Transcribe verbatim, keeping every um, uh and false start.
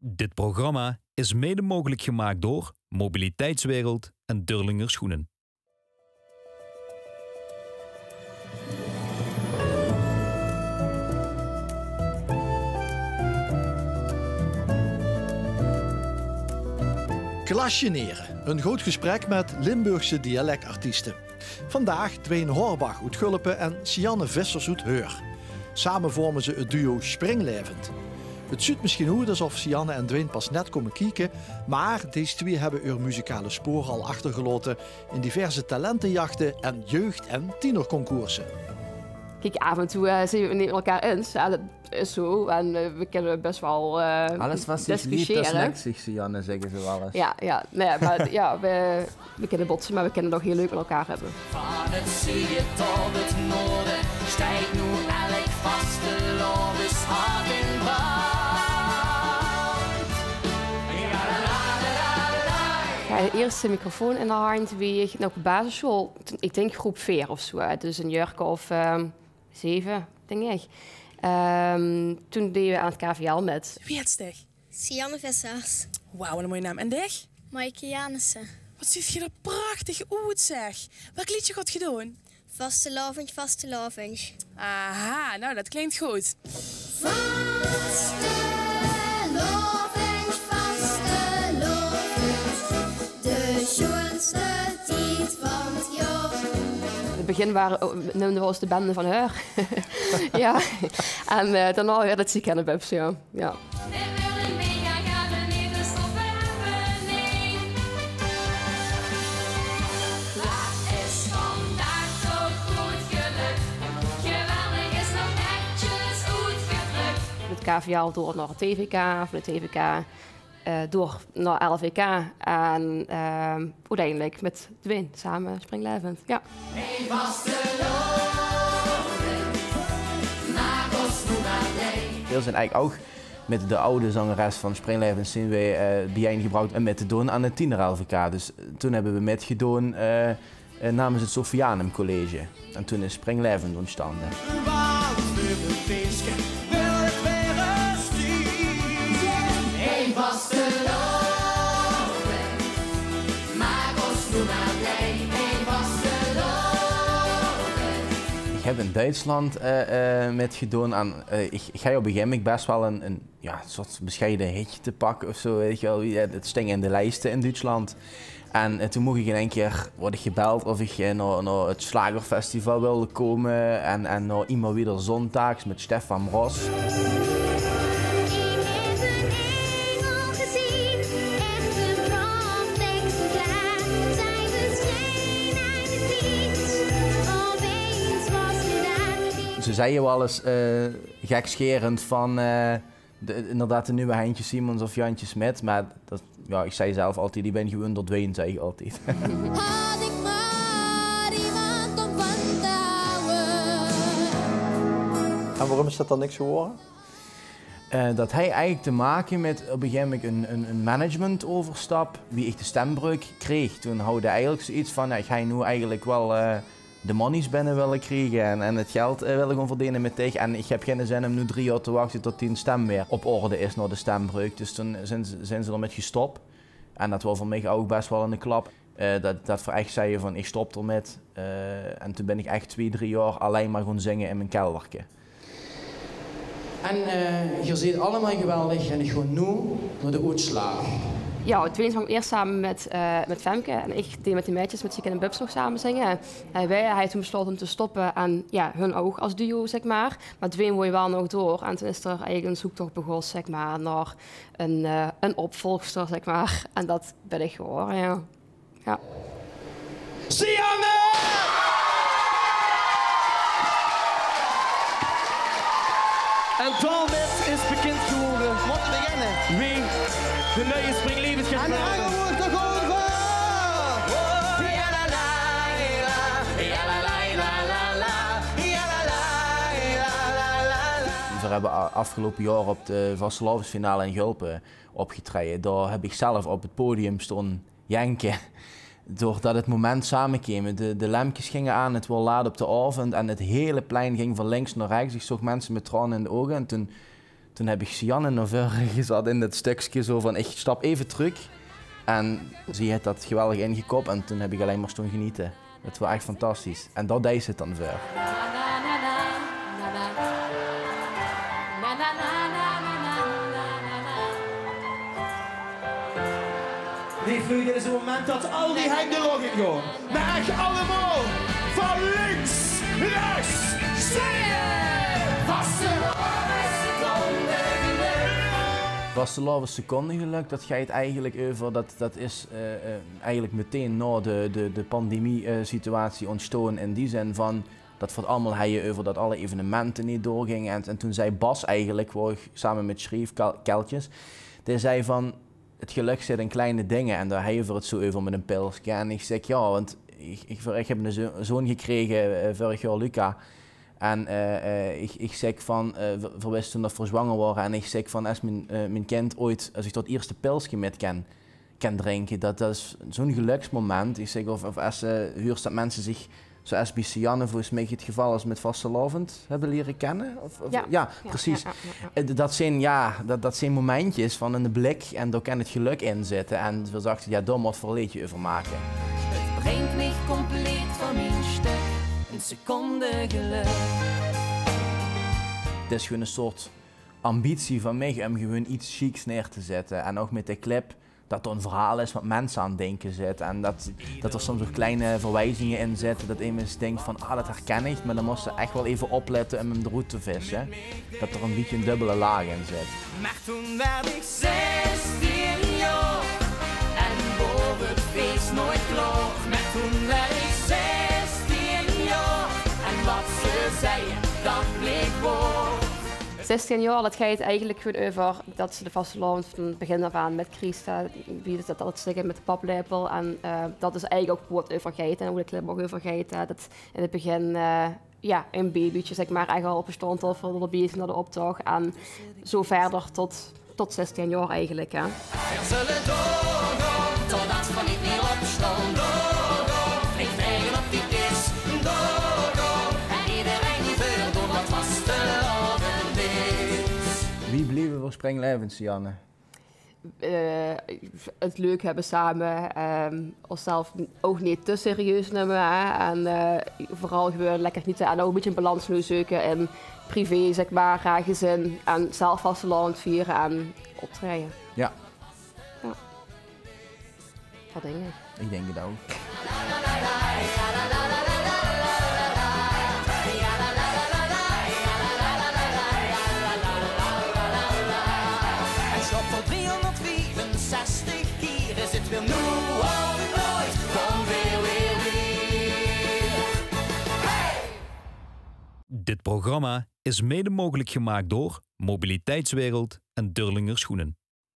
Dit programma is mede mogelijk gemaakt door Mobiliteitswereld en Durlinger Schoenen. Klasjenere, een groot gesprek met Limburgse dialectartiesten. Vandaag Dwayne Horbach oet Gulpe en Sianne Vissers oet Heur. Same vorme ze 't duo Springlaevend. 't Zuut mesjien oet esof Sianne en Dwayne pas net kómme kieke, maar dees twieë hebbe eur muzikale spore al achtergelaote in diverse talentejachte en jeugd- en tienerconcourse. Kiek, af en toe, eh, zien we 't neet mit elkaar eins. Ja, dat is zo. En, eh, we kinne best wel, eh, discussiëre. Alles wat zich liept, dat snekt zich, Sianne, zègke ze wel ins. Ja, ja. Nee, maar ja, we, we kinne botse, maar we kinne 't nog hiel leuk mit elkaar hebbe. Van 't zuie tot 't noorde steit noe elk vastelaoveshart in brand. Ja, de ierste microfoon in de hand wie ich nog op basissjool, toen, ich dink groep veer of zo, hè, dus ein jaorke of, ehm, zeve, dink ich. Ehm, toen deje we aan 't K V L mit. Wie hèts dich? Sianne Vissers. Wauw, wat 'ne mooie naam. En dich? Maaike Janissen. Wat zuut geer d'r prachtig oet, zeg. Welk leedje gaot geer doon? Vastelaovend, vastelaovend. Aha, nou, dat klinkt goed. Vastelaovend, vastelaovend, de sjoenste tied van 't jaor. In 't begin ware, neumde we ós de bende van Heur. Ja. En, eh, daonao weer de Ziek en de Bubs, ja. Ja. Geweldig is nog netjes oetgedrukt. Van 't K V L door nao 't T V K, van 't T V K eh, door nao L V K en, ehm, oeteindelik mit Dwayne same Springlaevend. Ja. Veer zeen eigelik ouch mit de aw zangeres van Springlaevend zeen we, eh, biejein gebrach um mit te doon aan 't tiener L V K. Dus, eh, toen hebbe we mitgedoon, eh, eh, namens 't Sophianum College. En toen is Springlaevend ontstande. Ich heb in Duitsland, eh, eh, mitgedoon aan, eh, ich, ich haw op e gegaeve moment best wel ein, ein, ja, ein soort besjeie hitje te pakke of zo, weit ich wel. Wie, eh, 't sting in de lieste in Duitsland. En, eh, toen moch ich in ein kier, woort ich gebeld of ich, eh, nao, nao 't Schlagerfestival wilde kómme en, en nao Immer wieder sonntags mit Stefan Mross. Ich heb 'n engel gezien, echt 'n prachtexemplaar. Zij verscheen uit het niets, opeens was ze daar. Ze zagte wel ins, eh, gekscherend van, eh, De, inderdaad, de nuuje Heintje Simons of Jantje Smit, maar dat, ja, ich zag zelf altied, ich bin gewoen d'r Dwayne, zag ich altied. Had ik maar iemand om van te houden. En waorum is dat dan niks gewore? Eh, dat haw eigelik te make mit op e gegaeve moment ein, ein, ein managementoverstap, wie ich de stembreuk kreeg. Toen hawwe die eigelik zoiets van, ja, ich haw noe eigelik wel, eh, de monies binne wille kriege en, en 't geld, eh, wille gaon verdene mit dich. En ich heb geine zin um noe drie jaor te wachte tot dien stem weer op orde is nao de stembreuk. Dus toen zeen ze, zeen ze d'r mit gestop. En dat waor veur mich ouch best wel 'ne klap. Eh, dat, dat veer ech zagte van, ich stop d'r mit. Eh, en toen bin ich ech twieë, drie jaor allein maar gaon zinge in mien kelderke. En, eh, geer zeet allemaol geweldig en ich gaon noe nao de oetslaag. Ja, Dwayne zong ieërs same mit, eh, mit Femke en ich deej mit de meidjes mit Ziek en de Bubs nog same zinge. En weej hawwe toen beslote um te stoppe en, ja, hun ouch es duo, zeg maar. Maar Dwayne wol wel nog door en toen is d'r eigelik 'ne zoektoch begós, zeg maar, nao 'n, eh, 'n opvolgster, zeg maar. En dat bin ich gewore, ja. Ja. Sianne! En daomit is bekind gewore wie de nuuje Springlaevend geit waere. Veer hebbe a-, aafgeloupe jaor op de vastelaovesfinale in Gulpe opgetraeje. Dao heb ich zelf op 't podium staon jenke. Doordat 't moment samekeem. De, de lempkes ginge aan, 't woor laat op d'n aovend en 't hele plein ging van links nao rechts. Ich zoog minse mit traone in de ouge en toen, Toen heb ich Sianne nao veure gezat in det stökske, zo van: ich stap effe trök. En zie haet det geweldig ingekop en toen heb ich allein mer staon geniete. Det waas ech fantastisch. En dao deis se 't dan veur. Leef luuj, dit is 't moment det al die heng de loch in gaon. Mer ech allemaol. Van links, rechts, zinge! Vastelaovessecondegelök, det geit eigelik euver, det, det is, eh, eh, eigelik meteen nao de, de, de pandemie, eh, situatie óntstaon in die zin van det v'r 't allemaol hejje euver det alle evenemente neet doorginge. En, en toen zag Bas eigelik, wo ich same mit sjreef, Kel-, Keltjes, dae zag van: 't gelök zit in kleine dinger en dao hejje v'r 't zo euver mit ein pilske. En ich zèk: jao, want ich, ich, ich höb eine zo-, zoon gekrege, eh, vörig jaor, Luca. En, eh, eh, ich, ich zèk van, eh, v'r, v'r wiste det v'r zwanger wore. En ich zèk van: es mien, eh, mien kind ooit, es ich det ierste pilske mit kan, kan drinke, det, det is zo'n gelöksmoment. Ich zèk, of, of es se huurs det minse zich, zoeas bie Sianne, volges mich 't geval is mit vastelaovend höbbe liere kènne. Of, of, jao, precies. Eh, d-, det zeen, jao, det, det zeen momentjes van eine blik en dao kan 't gelök in zitte. En v'r dachte, jao, dao mótte v'r ein leedje euver make. 't Bringk mich compleet van mien stök, ein seconde gelök. 't Is gewoon ein soort ambitie van mich óm gewoon get sjieks neer te zitte. En ouch mit de clip det d'r ein verhaol is wat minse aan 't dinke zit. En det, det d'r soms ouch kleine verwiezinge in zitte, det emes dink van: ah, det herken ich, mer dan mós se ech waal effe oplètte óm 'm d'roet te visse. Det d'r ein bietje ein dubbele laag in zit. Mer toen waas ich zestien jaor en waor 't fees noeats klaor. Mer toen waas ich zestien jaor en wat ze zagte, det bleek waor. Zestien jaor, det geit eigelik gewoon euver det se de vastelaovend van 't begin aaf aan mitkries, hè, wie ze det altied zègke, mit de paplepel. En, eh, det is eigelik ouch wo 't euver geit en wo de clip ouch euver geit, hè. Det in 't begin, eh, jao, ein babytje, zèk mer, ech al op de sjtaontaofel, door de bieërs nao de optoch en zo wiejer tot, tot zestien jaor eigelik, hè. V'r zölle doorgaon, totdet v'r neet mieër opsjtaon. Doorgaon, vlieg vlege op die kis. Doorgaon, en ederein veur doon wat vastelaovend is. Wie blieve v'r springlaevend, Sianne? Eh, 't leuk höbbe same, ehm, ózzelf n-, ouch neet te serieus numme, hè. En, eh, veural gewoon lekker geniete en ouch ein bietje ein balans noe zeuke in privé, zèk mer, eh, gezin en zelf vastelaovend viere en optraeje. Jao. Jao. Wat dink ich? Ich dink 't ouch. En sjlap veur driehonderdviefenzestig kier, is 't weer noe of noeats, van weer, weer, weer. Hey! Dit programma is mede mogelijk gemaakt door Mobiliteitswereld en Durlinger Schoenen.